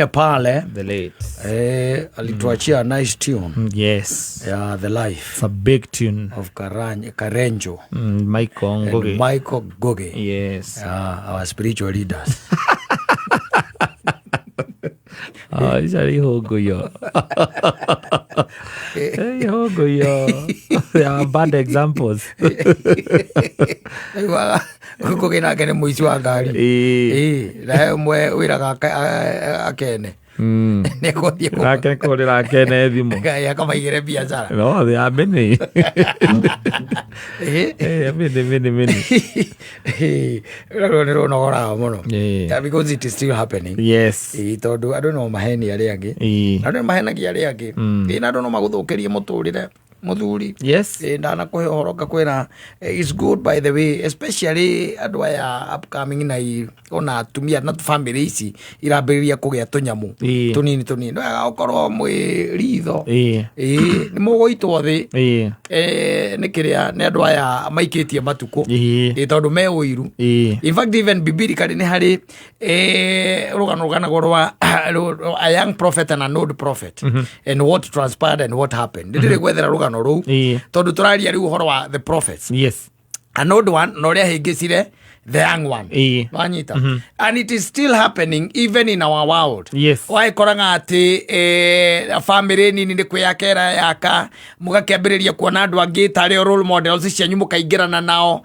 Pale The late. Alituachia nice tune Yes. ya The Life It's a big tune. of Karenjo Michael and Ngugi. Michael Ngugi. Yes. Our spiritual leaders. Ah, icio nĩ ihũngũyo. Ihũngũyo. They are bad examples. Aiguaga Ngugi nake nĩ mũici wa ngari. Ĩĩ. Ĩĩ, na he ũmwe wĩraga akene nĩ egũthiĩ Nake kũrĩra akene thimũ. Ngai akamaigĩre biacara. No, they are many. Ĩĩ. Many, many, many. Rũrũ nĩ rũnogoraga mũno. Ĩĩ. Yeah, because it is still happening. Yes. Ĩĩ, tondũ andũ no maheni arĩa angĩ. Andũ nĩ mahenagia arĩa angĩ. Ĩĩ, na andũ no magũthũkĩrie mũtũrĩre mũthuri. Yes. Ĩĩ, ndanakũhe ũhoro ngakwĩra it's good, by the way, especially andũ aya upcoming na ona atumia na family ici irambĩrĩria kũgĩa tũnyamũ tũnini tũnini, nĩ wega gũkorwo mwĩ ritho. Ĩĩ, nĩ mũgũitwo thĩ. Nĩ kĩrĩa nĩ andũ aya maikĩtie matukũ. Ĩĩ, tondũ me ũiru. In fact, even biblically nĩ harĩ rũgano rũganagwo rwa a young prophet and an old prophet and what transpired and what happened. Nĩ ndĩrĩ gwethera rũgano rũu tondũ tũraria rĩu ũhoro wa the prophets, an old one na ũrĩa hĩngĩcire the young one. Wanyita? And it is still happening even in our world. Wagĩkoraga atĩ family nini nĩ kwĩyaka yaka, mũgakĩambĩrĩria kuona andũ angĩ tarĩ o role models cianyu, mũkaingĩrana nao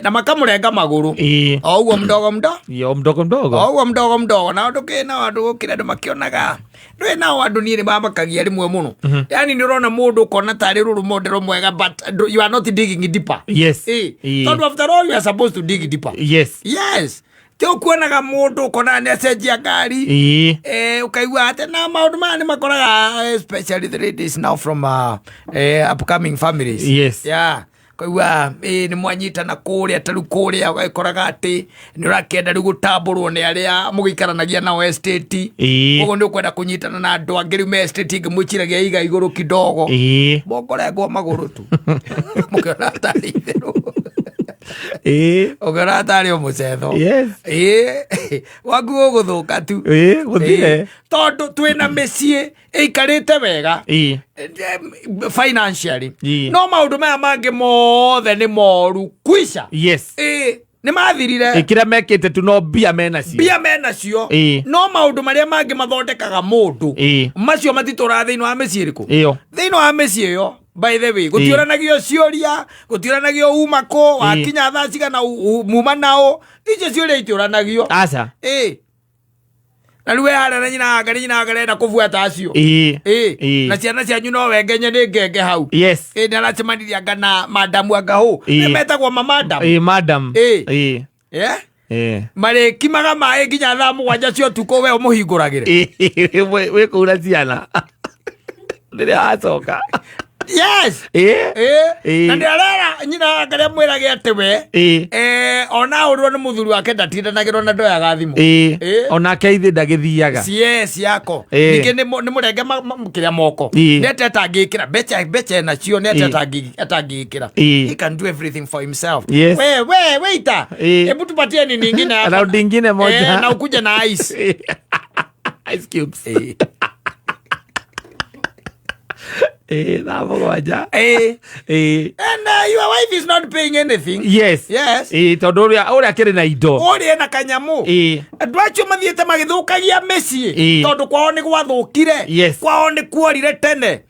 na makamũrenga magũrũ o ũguo mdogo mdo Yo mdogo mdogo. O ũguo mdogo mdogo. Na andũ kĩ nao andũ gũkĩra andũ makĩonaga ndũĩ nao andũ niĩ nĩ mamakagia rĩmwe mũno. Yani nĩ ũrona mũndũ ũkona tarĩ role model mwega, but you are not digging deeper. Tondũ after all you are supposed to dig deeper. Yes, ti ũkuonaga mũndũ ũkonaga nĩ acenjia ngari, ũkaigua atĩ na maũndũ maya nĩ makoraga especially the ladies now from upcoming families. Yeah, kaigua nĩ mwanyitana kũrĩa, ta rĩu kũrĩa ũgagĩkoraga atĩ nĩ ũrakĩenda rĩu gũtambũrwo nĩ arĩa mũgĩikaranagia nao estate. Koguo nĩ ũkwenda kũnyitana na andũ angĩ rĩu me estate ĩngĩ, mwĩciragia iga igũrũ kidogo. Mũkũrengwo magũrũ tu mũkĩona tarĩ itherũ. Ũkĩona tarĩ o mũcetho. Ĩĩ, waku ũgũthũka tu. Ĩĩ, gũthire. Ĩĩ, tondũ twĩna mĩciĩ ĩikarĩte wega financially, no maũndũ maya mangĩ mothe nĩ moru kwisha. Ĩĩ, nĩ mathirire. Ĩkĩrĩa mekĩte tu no mbia menacio. Mbia menacio. No maũndũ marĩa mangĩ mathondekaga mũndũ, macio matitũraga thĩinĩ wa mĩciĩ ĩrĩkũ? Ĩyo. Thĩinĩ wa mĩciĩ ĩyo, by the way, gũtiũranagio ciũria, gũtiũranagio uma kũ, wakinya thaa cigana, muma nao, icio ciũria itiũranagio. Aca. Ĩĩ, na rĩu we harĩa na nyina wake, nĩ nyina wake arenda kũbuata acio. Ĩĩ. Na ciana cianyu no wengenye nĩ ngenge hau. Ĩĩ, nĩ aracemanirie anga na madamu anga hũ nĩ metagwo mamadam. Ĩĩ, madam. Ĩĩ. Yeah? Marĩkimaga maĩ nginya thaa 7 cia ũtukũ, we ũmũhingũragĩre. Ĩĩ, wĩ kũu na ciana rĩrĩa wacoka. Ĩĩ. Ĩĩ. Na nĩ arera nyina wake arĩa mwĩrage atĩ we ona ahũrwo nĩ mũthuri wake ndatindanagĩrwo na ndoyaga thimũ. Ĩĩ. Onake ithe ndagĩthiaga. Cie ciako. Ĩĩ. Ningĩ nĩ mũrenge kĩrĩa moko. Nĩ atĩ atangĩkĩra mbeca, mbeca enacio, nĩ atĩ atangĩkĩra. He can do everything for himself. We we waiter, hebu tupatie nini ingine hapa. Round ingine moja. Na ukuje na ice. Ice cubes. Ĩĩ. Ĩĩ, thaa 7. Ĩĩ. Ĩĩ. And your wife is not paying anything. Yes. Ĩĩ, tondũ ũrĩa akĩrĩ na indo. Ũrĩa ena kanyamũ. Andũ acio mathiĩte magĩthũkagia mĩciĩ tondũ kwao nĩ gwathũkire. Kwao nĩ kuorire tene.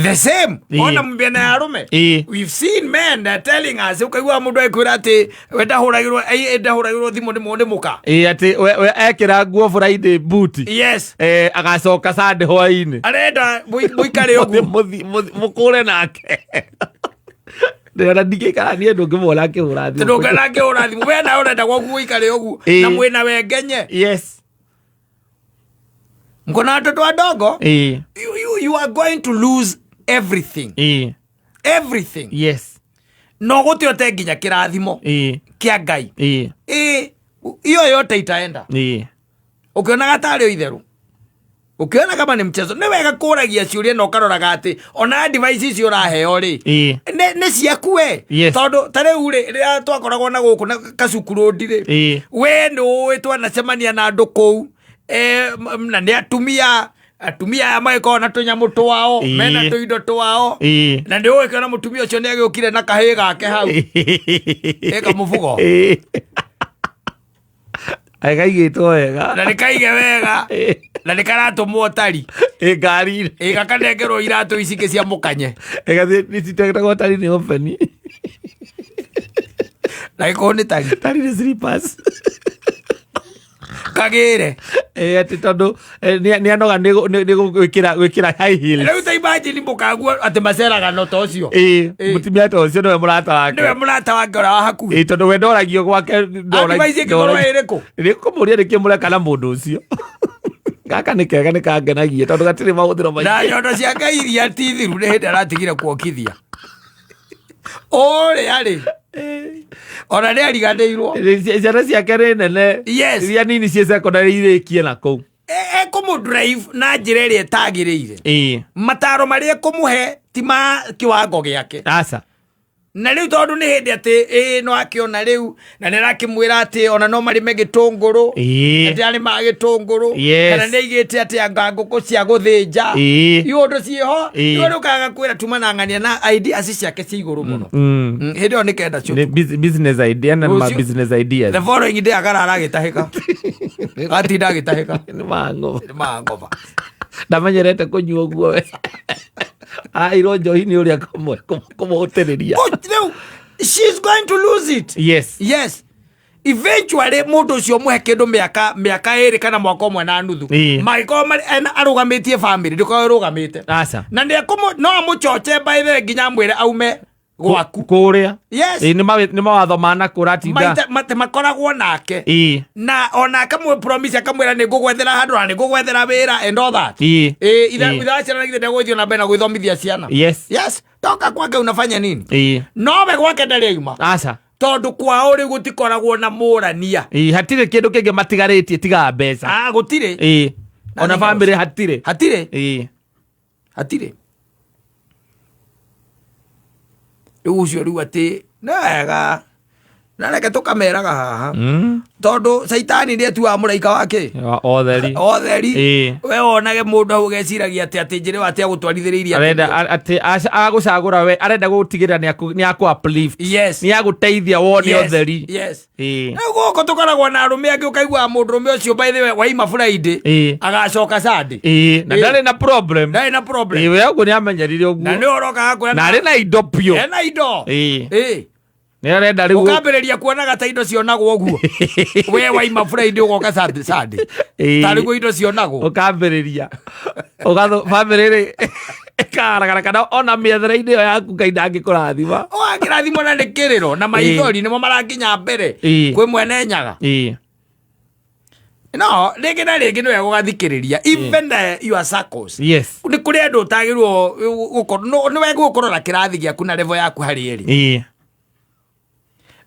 The same ona mĩena ya arũme. We've seen men telling us, ũkaigua mũndũ agĩkwĩra atĩ we ndahũragĩrwo ndahũragĩrwo thimũ nĩ mũka. Ĩĩ, atĩ we ekĩra nguo Friday buti. Agacoka Sunday hwainĩ. Arenda mũikare ũguo. Mũkũre nake. Ndĩrona ndingĩikara niĩ ndũngĩmuona akĩhũra thimũ. Ndũngĩona akĩhũra thimũ, we nawe ũrenda gwaku gũikare ũguo na mwĩna wengenye. Mko na watoto wadogo. You are going to lose everything. Everything. No gũtĩ ũte nginya kĩrathimo kĩa Ngai. Ĩĩ, hiyo yote itaenda. Ũkĩonaga tarĩ o itherũ, ũkĩona kama nĩ mchezo. Nĩ wega kũragia ciũria na ũkaroraga atĩ ona advice icio ũraheo rĩ, nĩ ciaku we. Tondũ ta rĩu rĩ, rĩrĩa twakoragwo na gũkũ na kacukuru rĩ, we nĩ ũĩ twanacemania na andũ kũu. Na nĩ atumia, atumia aya magĩkorwo na tũnyamũ twao, mena tũindo twao, na nĩ ũgĩkĩona mũtumia ũcio nĩ agĩũkire na kahĩĩ gake hau ĩka mũbugo. Agaigĩtwo wega. Na nĩ kaige wega na nĩ karatũmwo tari. Ĩ ngari. Ĩ gakanengerwo iratũ ici ingĩ cia mũkanye. Ĩgathiĩ nĩcitetagwo tari nĩ open. Na gĩkorwo nĩ tari. Tari nĩ slippers. Kagĩre. Ĩ atĩ tondũ nĩ anoga nĩ gwĩkĩra high heels. Rĩu ta imagine mũkaguo atĩ maceraga no ta ũcio. Ĩ mũtumia ta ũcio nĩwe mũrata wake. Nĩwe mũrata wake ũrĩa wa hakuhĩ. Ĩ tondũ we ndoragio gwake. Advice ĩngĩkorwo ĩrĩkũ? Nĩ kũmũria nĩkĩ mũreka na mũndũ ũcio. Gaka nĩ kega nĩ kangenagia tondũ gatirĩ mahũthĩro maingĩ. Na nyondo ciake iria ti thiru nĩ hĩndĩ aratigire kuokithia. Ũrĩa rĩ. Ona nĩ ariganĩirwo. Ciana ciake nĩ nene. Yes. Iria nini ciĩ secondary irĩkie na kũu. Ekũmũ drive na njĩra ĩrĩa ĩtagĩrĩire. Mataro marĩa ekũmũhe ti ma kĩwango gĩake. Aca. Na rĩu tondũ nĩ hĩndĩ atĩ ĩĩ no akĩona rĩu na nĩ arakĩmwĩra atĩ ona no marĩme gĩtũngũrũ. Atĩ arĩmaga gĩtũngũrũ. Kana nĩ aigĩte atĩ anga ngũkũ cia gũthĩnja. Iũndũ ciĩho. Rĩu rĩu kaga kwĩra tuma na ng'ania na ideas ciake ci igũrũ mũno. Hĩndĩ ĩyo nĩ kenda cio. Nĩ business idea na ma Rũciũ- business ideas. The following day akarara agĩtahĩka. Gatinda agĩtahĩka. Nĩ mango. Nĩ mangoba. Ndamenyerete kũnyua ũguo we. Araheirwo njohi nĩ ũrĩa kũmũhũtĩrĩria. But rĩu she's going to lose it. Yes. Yes. Eventually mũndũ ũcio mũhe kĩndũ mĩaka 2 kana mwaka ũmwe na nuthu. Mangĩkorwo arũgamĩtie family, ndĩkorwo ĩrũgamĩte. Aca. Na no amũchoche by the way nginya amwĩre aume gwaku. Kũrĩa. Yes. Ĩ, nĩ mawatho ma na kũratinda. Maita, mate makoragwo nake. Na ona akamwe promise akamwĩra nĩ ngũgwethera handũ na nĩ ngũgwethera wĩra and all that. Ithe wa ciana githĩ ndegũthiĩ na mbere na gwĩthomithia ciana. Yes. Yes. Toka kwake unafanya nini? Nowe gwake ndarĩ auma. Aca. Tondũ kwao rĩu gũtikoragwo na mũrania. Hatirĩ kĩndũ kĩngĩ matigarĩtie tiga mbeca. Gũtirĩ. Ona Nothing family else. hatirĩ. Hatirĩ. Hatirĩ. Rĩu ũcio rĩu atĩ nĩ wega. Na reke tũkameraga haha. Tondũ caitani nĩ atuaga mũraika wake. Otheri. Otheri. We wonage mũndũ hau ũgeciragia atĩ njĩra ĩyo atĩ agũtwarithĩrĩirie atĩ Arenda atĩ agũcagũra we, arenda gũtigĩrĩra nĩ akũ uplift. Yes. Nĩ agũteithia wone Yes. ũtheri. Yes. Rĩu gũkũ tũkoragwo na arũme angĩ ũkaiguaga mũndũrũme ũcio by the way waima Friday, agacoka Sunday. Na ndarĩ na problem. Ndarĩ na problem. We ũguo nĩ amenyerire ũguo. Na nĩ ũrokaga kuona Na arĩ na indo biũ. Ena indo. Nĩ arenda rĩu Ũkambĩrĩria kuonaga ta indo cionagwo ũguo. We waima Friday ũgoka Sunday. Tarĩ guo indo cionagwo. Ũkambĩrĩria. Ũgatho family rĩ ĩkagaragara kana ona mĩethere-inĩ ĩyo yaku Ngai ndangĩkũrathima. Ũgakĩrathimwo na nĩ kĩrĩro na maithori nĩmo marakinya mbere kwĩ mwene Nyaga. No, rĩngĩ na rĩngĩ nĩwe gũgathikĩrĩria. Even your circles. Yes. Nĩ kũrĩ andũ ũtagĩrĩirwo gũkorwo, nĩ wega gũkorwo na kĩrathi gĩaku na level yaku harĩ ĩrĩ.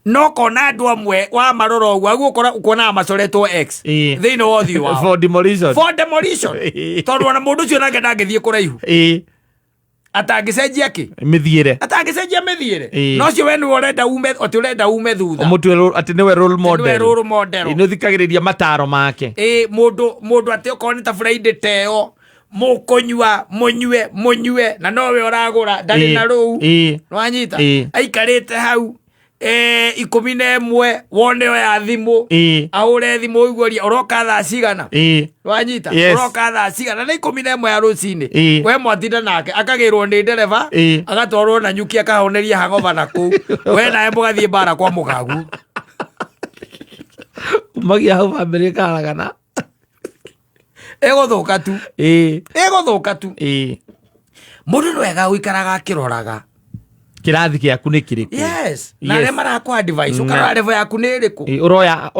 No kona andũ amwe wa marora ũguo, agũkora ũkuonaga macoretwo X thĩinĩ wa ũthiũ wao. For demolition. For demolition. Tondũ ona mũndũ ũcio nake ndangĩthiĩ kũraihu. Atangĩcenjia kĩ? Mĩthiĩre. Atangĩcenjia mĩthiĩre. No ũcio we nĩwe ũrenda ume, atĩ ũrenda ume thutha. Ũmũtue atĩ nĩwe role model. Nĩwe role model. Nĩ ũthikagĩrĩria mataro make. Mũndũ atĩ okorwo nĩ ta Friday ta ĩyo, mũkũnyua, mũnyue, mũnyue, na nowe ũragũra, ndarĩ na rũu. Nĩwanyita? Aikarĩte hau, 11, wone oya thimũ. Ahũre thimũ ũiguaria, ũroka thaa cigana? Wanyita? Yes. Ũroka thaa cigana? Nĩ 11 ya rũcinĩ. We mwatinda nake, akagĩrwo nĩ ndereba, agatwarwo na nyuki, akahoneria hangover na kũu. We nawe mũgathiĩ mbara kwa mũgagu. Umagia hau bamĩrĩ ĩkaragana. Ĩgũthũka tu. Ĩgũthũka tu. Mũndũ nĩ wega gũikaraga akĩroraga. Kĩrathi gĩaku nĩ kĩrĩkũ? Yes. Na arĩa marakũ advice, ũkarora level yaku nĩ ĩrĩkũ?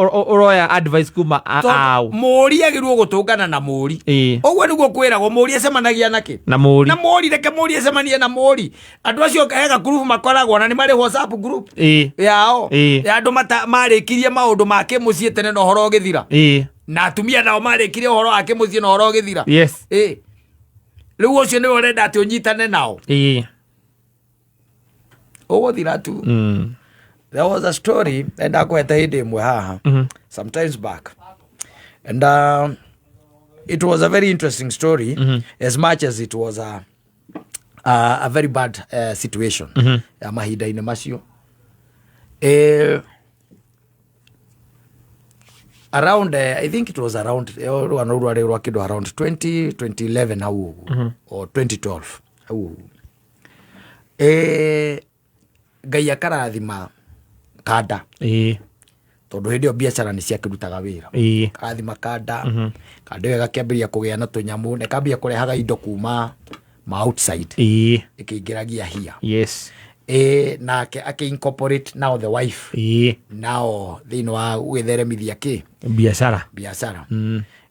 Ũroya advice kuma Tondũ aũ? Mũũri agĩrĩirwo gũtũngana na mũũri. Ũguo nĩguo kwĩragwo, mũũri acemanagia na kĩ? Na mũũri. Na mũũri, reke mũũri acemanie na mũũri. Andũ acio he gakurubu makoragwo na nĩ marĩ WhatsApp group yao. Ya andũ marĩkirie maũndũ ma kĩmũciĩ tene na ũhoro ũgĩthira. Na atumia nao marĩkirie ũhoro wa kĩmũciĩ na ũhoro ũgĩthira. Rĩu ũcio nĩwe ũrenda atĩ ũnyitane nao. Ũgũthira tu. There was a story and ndakwete hĩndĩ ĩmwe haha. Sometimes back. And It was a very interesting story, as much as it was a very bad situation ya mahinda-inĩ macio. Around I think it was around, rũgano rũu rwarĩ rwa kĩndũ around 20 2011 hau ũguo, or 2012 hau ũguo. Ngai akarathima kanda, tondũ hĩndĩ ĩyo biacara nĩ ciakĩrutaga wĩra. Karathima kanda, kanda ĩyo ĩgakĩambĩrĩria kũgĩa na tũnyamũ na ĩkambia kũrehaga indo kuma ma outside, ĩkĩingĩragia hia. Nake akĩ incorporate now the wife nao thĩinĩ wa gwĩtheremithia kĩ Biacara. Biacara.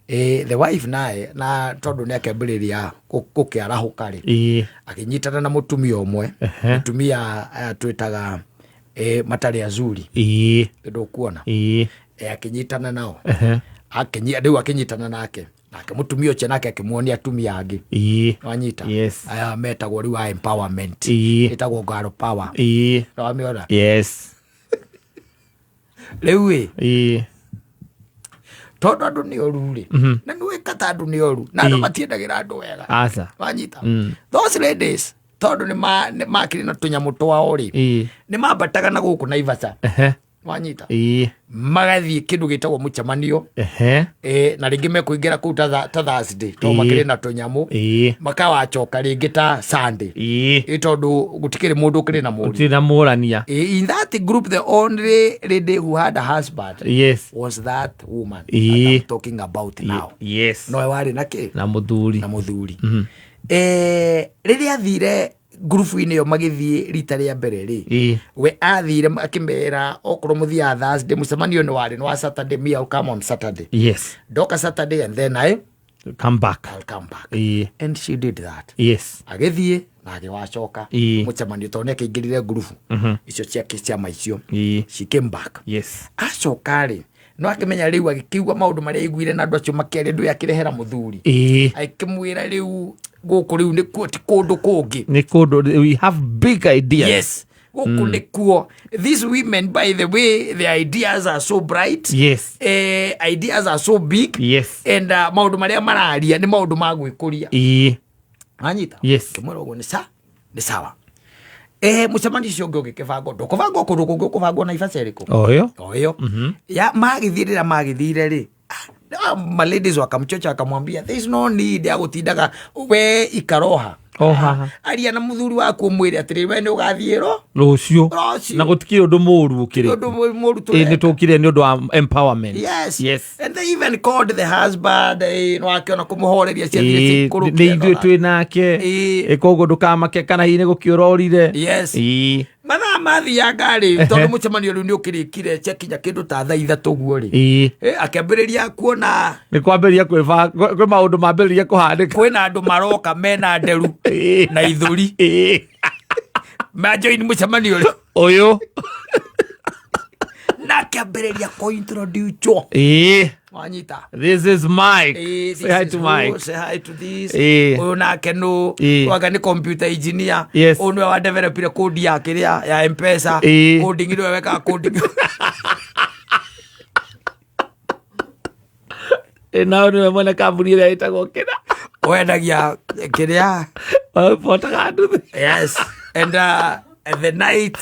The wife naye, na tondũ nĩ akĩambĩrĩria gũkĩarahũka rĩ, akĩnyitana na mũtumia ũmwe, mũtumia aya twĩtaga matarĩ azuri, ndũkuona? Akĩnyitana nao. Rĩu akĩnyitana nake, nake mũtumia ũcio nake akĩmuonia atumia angĩ. Wanyita? Yes. Aya metagwo rĩu a empowerment, ĩtagwo girl power. Wamĩona? Yes. Rĩu ĩ, tondũ andũ nĩ oru rĩ, na nĩ wĩka ta andũ nĩ oru na andũ matiendagĩra andũ wega. Aca. Wanyita? Those ladies, tondũ nĩ makĩrĩ na tũnyamũ twao rĩ, nĩ mambataga na gũkũ Naivasha. Wanyita? Magathiĩ kĩndũ gĩtagwo mũcemanio. Na rĩngĩ mekũingĩra kũu ta Thursday tondũ makĩrĩ na tũnyamũ, makawacoka rĩngĩ ta Sunday, tondũ gũtikĩrĩ mũndũ ũkĩrĩ na mũriũ. Gũtirĩ na mũrania. In that group, the only lady who had a husband was that woman that I'm talking about now. Nowe warĩ na kĩ? Na mũthuri. Na mũthuri. Rĩrĩa athire ngurubu-inĩ ĩyo, magĩthiĩ rita rĩa mbere rĩ, we athire akĩmera okorwo mũthiaga Thursday, mũcemanio nĩ warĩ nĩ wa Saturday, me, I'll come on Saturday. Ndoka Saturday and then I Come back. I'll come back. And she did that. Agĩthiĩ na agĩwacoka mũcemanio tondũ nĩ akĩingĩrire ngurubu icio ciake, ciama icio. She came back. Acoka rĩ, no akĩmenya rĩu agĩkĩigua maũndũ marĩa aiguire na andũ acio makĩaria, ndũĩ akĩrehera mũthuri, akĩmwĩra rĩu gũkũ rĩu nĩkuo, ti kũndũ kũngĩ. Nĩ kũndũ we have big ideas. Yes, gũkũ nĩkuo. These women, by the way, their ideas are so bright. Ideas are so big. And maũndũ marĩa mararia nĩ maũndũ ma gwĩkũria. Anyita? Yes. Kĩmwĩra ũguo nĩ sawa. Mũcemanio ũcio ũngĩ ũgĩkĩbangwo, ndũkũbangwo kũndũ kũngĩ, ũkũbangwo Naivasha ĩrĩkũ? O ĩyo. O ĩyo ya magĩthiĩ. Rĩrĩa magĩthire rĩ, maladies wakamchocha, wakamwambia there is no need ya gũtindaga we ikaroha. O haha. Aria na mũthuri waku, ũmwĩre atĩrĩ, we nĩ ũgathiĩ ro rũciũ. Rũciũ. Na gũtikĩrĩ ũndũ mũũru ũkĩrĩ. Ũndũ mũũru Nĩ tũreka. tũkire nĩ ũndũ wa empowerment. Yes. And they even called the husband, no akĩona kũmũhoreria ciathire cikũrũkia. Nĩ ithuĩ twĩ nake. Koguo ndũkamake kana hihi nĩ gũkĩũra ũrire. Mathaa mathianga rĩ, tondũ mũcemanio rĩu nĩ ũkĩrĩkire, ciakinya kĩndũ ta thaa 3 ũguo rĩ, akĩambĩrĩria kuona Nĩ kwambĩrĩria kwĩ maũndũ mambĩrĩria kũhanĩka. Kwĩna andũ maroka mena nderu na ithũri, majoin mũcemanio rĩ. Ũyũ. Na akĩambĩrĩria kũ-introduce. Wanyita? This is Mike. This Say hi is to who, Mike. say hi to this. Ũyũ nake nũ? Wanga nĩ computer engineer. Ũyũ nĩwe wa developire code ya kĩrĩa ya M-Pesa. Coding, nĩwe wekaga coding. Nao nĩwe mwene kambuni ĩrĩa ĩtagwo kĩra. Wendagia kĩrĩa. Botaga nduthi. Yes, and the night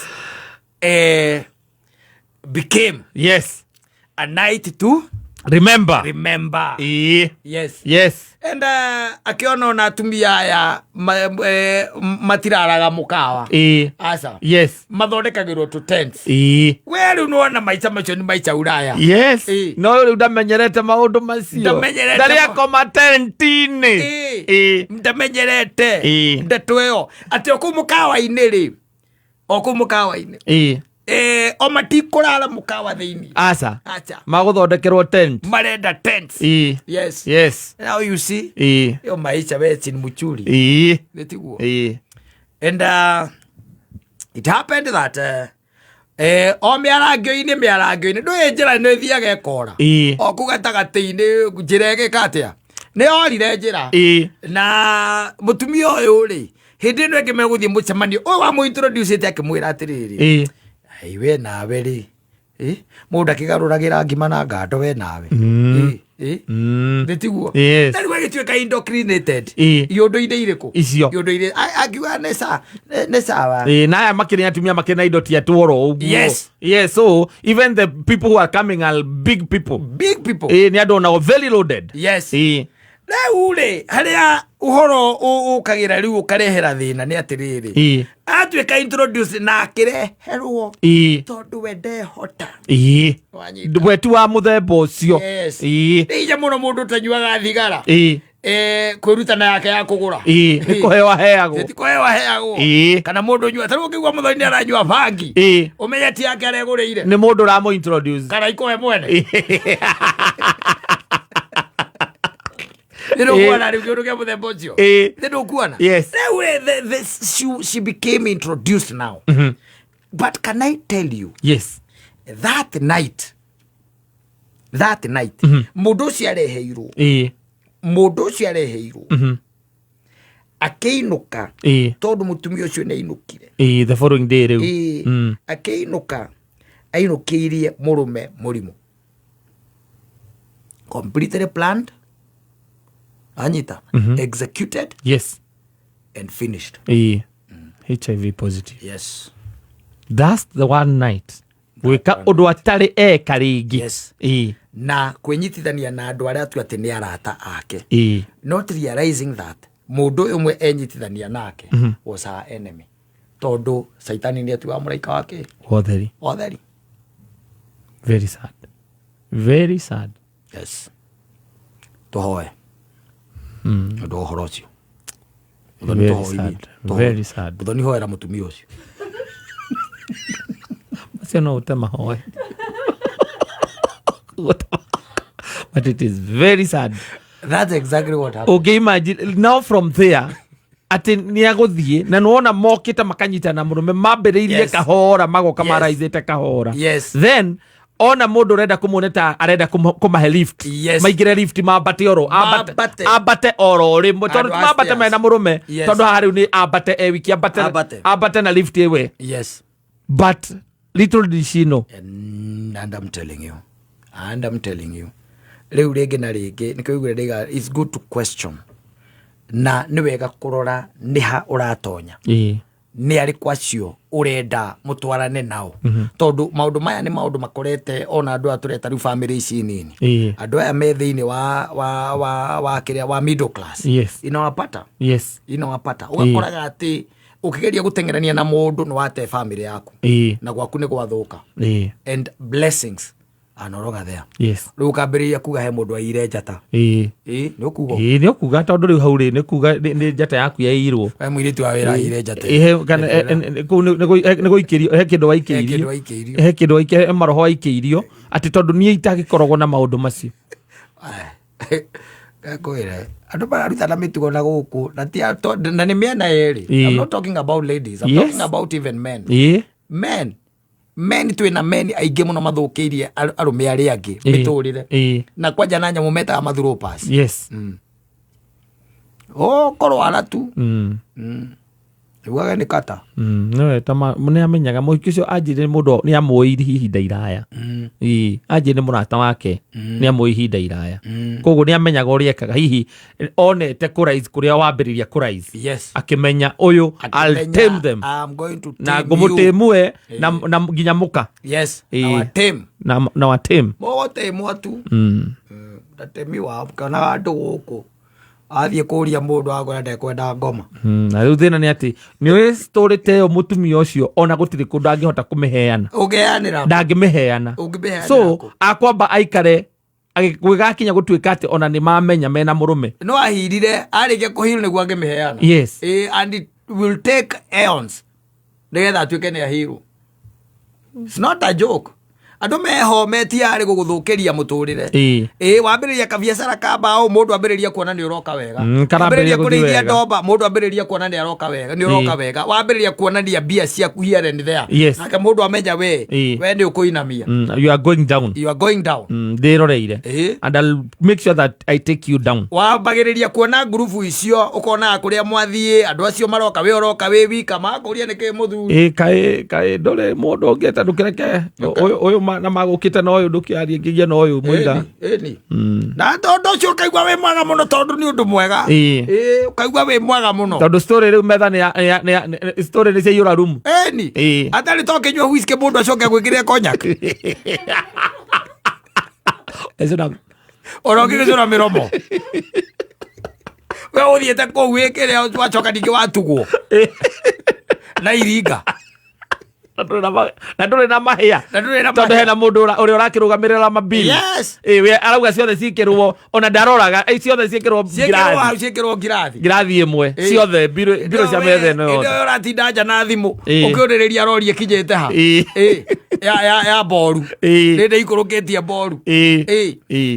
became a night to remember. Remember. Yes. And akiona ona atumia aya matiraraga mũkawa. Aca. Mathondekagĩrwo tũ tents. We rĩu nĩwona maica macio nĩ maica Ulaya. No rĩu ndamenyerete maũndũ macio. Ndamenyerete. Ndarĩ akoma tent-inĩ. Ndamenyerete ndeto ĩyo atĩ o kũu mũkawa-inĩ rĩ, o kũu mũkawa-inĩ, o matikũrara mũkawa thĩinĩ. Aca. Aca. Magũthondekerwo tent. Marenda tents. Yes. Now you see, yo maisha we ni muchuri. Nĩtiguo? And it happened that o mĩarangio-inĩ, mĩarangio-inĩ, ndũĩ njĩra nĩ ĩthiaga ĩkora. O kũu gatagatĩ-inĩ njĩra ĩgĩka atĩa, nĩ yorire njĩra. Na mũtumia ũyũ rĩ, hĩndĩ ĩno ĩngĩ megũthiĩ mũcemanio ũyũ wa mũintroducĩte, akĩmwĩra atĩrĩrĩ, "Ai, we nawe rĩ, mũndũ akĩgarũragĩra ngima na ngando, we nawe." Ĩ? Nĩ tiguo? Yes. Na rĩu agĩtuĩka indoctrinated iũndũ-inĩ irĩkũ? Icio. Iũndũ-inĩ akiuga nĩ nĩ sawa. Ĩ, na aya makĩrĩ atumia makĩrĩ na indo tia tworo ũguo. Yes, so even the people who are coming are big people. Big people. Ĩ, nĩ andũ onao very loaded. Rĩu rĩ, harĩa ũhoro ũkagĩra rĩu ũkarehera thĩna nĩ atĩrĩrĩ, atuĩka introduce na akĩreherwo tondũ we ndehota. Wanyita? Wetu wa mũthemba ũcio. Nĩ hinya mũno mũndũ ũtanyuaga thigara kwĩruta na yake ya kũgũra. Nĩ kũheo aheagwo. Ti kũheo aheagwo. Kana mũndũ ũnyua, tarĩu ũkĩigua mũthoni nĩ aranyua bangi, ũmenye ti yake aregũrĩire. Nĩ mũndũ ũramũ introduce. Kana ikũhe mwene. Nĩ ndũkuona rĩu kĩũndũ kĩa mũthemba ũcio? Nĩ ndũkuona? Yes. Rĩu rĩ, she became introduced now. But can I tell you, that night mũndũ ũcio areheirwo, mũndũ ũcio areheirwo akĩinũka, tondũ mũtumia ũcio nĩ ainũkire. The following day rĩu. Akĩinũka, ainũkĩirie mũrũme mũrimũ, completely planned, anyita, executed and finished. HIV positive. Yes. That's the one night gwĩka ũndũ atarĩ eka rĩngĩ. Na kwĩnyitithania na andũ arĩa atu atĩ nĩ arata ake, not realizing that mũndũ ũyũ ũmwe enyitithania nake was her enemy, tondũ caitani nĩ atuaga mũraika wake wotheri. Otheri. Very sad, very sad. Yes, tũhoe ũndũ wa ũhoro ũcio. Mũthoni, Very tũhoithie. sad. Tũhoe. Very sad. Mũthoni, hoera mũtumia ũcio. Macio no ũte mahoe, but it is very sad. That's exactly what happened. Ũngĩ imagine now from there atĩ nĩ agũthiĩ na nĩwona mokĩte makanyitana mũrũme mambĩrĩirie kahora magoka maraithĩte kahora. Then ona mũndũ ũrenda kũmuona ta arenda kũmahe lift, maingĩre lift mambate oro ambate. Mambate. Ambate oro rĩmwe tondũ Andũ ti mambate a mena mũrũme. Tondũ haha rĩu nĩ ambate e wiki, ambate. Ambate. Ambate na lift ĩwe. But little did she know. And I'm telling you, and I'm telling you, rĩu rĩngĩ na rĩngĩ nĩkĩo igũrũ rĩga it's good to question, na nĩ wega kũrora nĩ ha ũratonya, nĩ arĩkũ acio ũrenda mũtwarane nao, tondũ maũndũ maya nĩ maũndũ makorete ona andũ aya tũreta rĩu family ici nini. Andũ aya me thĩinĩ wa kĩrĩa wa middle class, inawapata. Inawapata, ũgakoraga atĩ ũkĩgeria gũteng'erania na mũndũ nĩ wate family yaku, na gwaku nĩ gwathũka, and blessings are no longer there. Rĩu ũkambĩrĩria kuga he mũndũ aire njata. Ĩ nĩ ũkuga. Ĩĩ, nĩ ũkuga tondũ rĩu hau rĩ nĩ kuga nĩ njata yaku yairwo. He mũirĩtu wa wĩra aire njata. Ĩhe kana kũu nĩ gũikĩrio he kĩndũ He kĩndũ waikĩirio. waikĩirio. He kĩndũ waikĩirio, he maroho waikĩirio atĩ tondũ niĩ itagĩkoragwo na maũndũ macio. Ngakwĩra andũ mararutana mĩtugo na gũkũ na ti na nĩ mĩena yerĩ. I'm not talking about ladies, I'm talking about even men. Men, twĩna men aingĩ mũno mathũkĩirie arũme arĩa angĩ mĩtũrĩre, na kwanja na nyamũ metaga mathuropas. Ũkũrwara tu. Iguaga nĩ kata. Nĩwe ta nĩ amenyaga mũhiki ũcio anjĩrire nĩ mũndũ nĩ amũĩ ihinda iraya. Ĩĩ, anjĩrire nĩ mũrata wake, nĩ amũĩ ihinda iraya, koguo nĩ amenyaga ũrĩa ekaga, hihi onete kũraise kũrĩa wambĩrĩria kũraise, akĩmenya ũyũ I'll Akĩmenya, tame them. I'm going to Na tame you. ngũmũtĩmue na nginya mũka. Na wa tame. Na wa tame. Mũgũtĩmwo tu. Ndatemiwa kana andũ gũkũ athiĩ kũria mũndũ akwĩra ndekwenda ngoma. Na rĩu thĩna nĩ atĩ nĩ ũĩ story ta ĩyo mũtumia ũcio ona gũtirĩ kũndũ angĩhota kũmĩheana. Ũngĩheanĩra? Ndangĩmĩheana. Ũngĩmĩheanĩra So kũ? akwamba aikare gwĩgakinya gũtuĩka atĩ ona nĩ mamenya mena mũrũme. No ahirire, arĩkia kũhirwo nĩguo angĩmĩheana. And it will take aeons nĩgetha atuĩke nĩ ahirwo. It's not a joke, andũ meho metiarĩ gũgũthũkĩria mũtũrĩre. Ĩ wambĩrĩria kabiacara ka mbaũ, mũndũ ambĩrĩria kuona nĩ ũroka wega. Karambĩrĩria Wambĩrĩria gũthiĩ kũrĩithia wega. ndomba, mũndũ ambĩrĩria kuona nĩ aroka wega, nĩ ũroka wega, wambĩrĩria kuonania mbia ciaku here and there, nake mũndũ amenya we we nĩ ũkũinamia. You are going down. You are going down. Ndĩroreire and I'll make sure that I take you down. Wambagĩrĩria kuona ngurubu icio, ũkonaga kũrĩa mwathiĩ andũ acio maroka, we ũroka wĩ wika, makũria nĩkĩ mũthuri. Ĩ kaĩ ndũrĩ mũndũ ũngĩ ta ndũkĩreke ũyũ na magũkĩte na ũyũ ndũkĩarie ngĩgia na ũyũ mũira. Ĩni, ĩni. Na tondũ ũcio ũkaigua wĩ mwega mũno, tondũ nĩ ũndũ mwega. Ĩĩ, ũkaigua wĩ mwega mũno. Tondũ story rĩu metha nĩ ya- nĩ ya- nĩ ya- nĩ- story nĩ ciaiyũra rumu. Ĩni. Atarĩ to kĩnyua whisky, mũndũ acoke gwĩkĩre cognac. Ona ũngĩgĩcũra mĩromo, we ũthiĩte kũu wĩkĩre, wacoka ningĩ watugwo na iringa. Na ndũrĩ na mahĩa. Na ndũrĩ na tondũ mahĩa. Hena mũndũ ũrĩa ũrakĩrũgamĩrĩra mabili. Ĩ, we arauga ciothe ciĩkĩrwo, ona ndaroraga, ciothe ciĩkĩrwo ciĩkĩrwo hau. ngirathi. Ciĩkĩrwo ngirathi. Ngirathi ĩmwe. Ciothe mbiro cia metha ĩno yothe. Ĩyo ũratinda nja na thimũ ũkĩũrĩrĩria rori ĩkinyĩte ha. Ya mboru. Rĩndĩ ikũrũkĩtie mboru.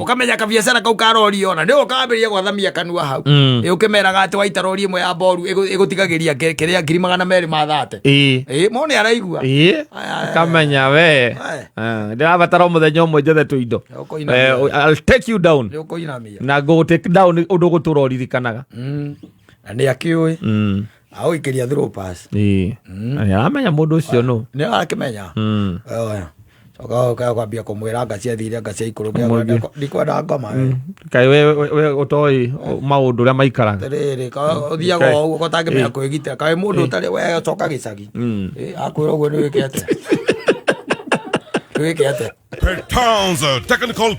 Ũkamenya kabiacara kau ka rori, ona nĩ ũkambĩrĩria gwathamia kanua hau. Ũkĩmeraga atĩ waita rori ĩmwe ya mboru ĩgũtigagĩria kĩrĩa 230,000. Mo nĩ araigua. Aya, aya. Kamenya we. Aya. Ah, ndĩrabatara o mũthenya ũmwe njethe tũindo. Nĩ ũkũinamia. I'll take you down. Nĩ ũkũinamia. Na ngũgũ take down ũndũ ũgũtũra ũririkanaga. Na nĩ akĩũĩ agũikĩria through pass. Na nĩ aramenya mũndũ ũcio nũ. Nĩ arakĩmenya. Oya. Coka ũka kwambia kũmwĩra anga ciathire, anga ciaikũrũkire. Mũingĩ. Ndikwenda ngoma we. Kaĩ we ũtoĩ maũndũ ũrĩa maikaraga. Atĩrĩrĩ, ũthiaga o ũguo ũtangĩmenya kwĩgitĩra, kaĩ mũndũ ũtarĩ we coka gĩcagi. Akwĩra ũguo nĩ wĩke atĩa, wĩke atĩa? Towns Technical.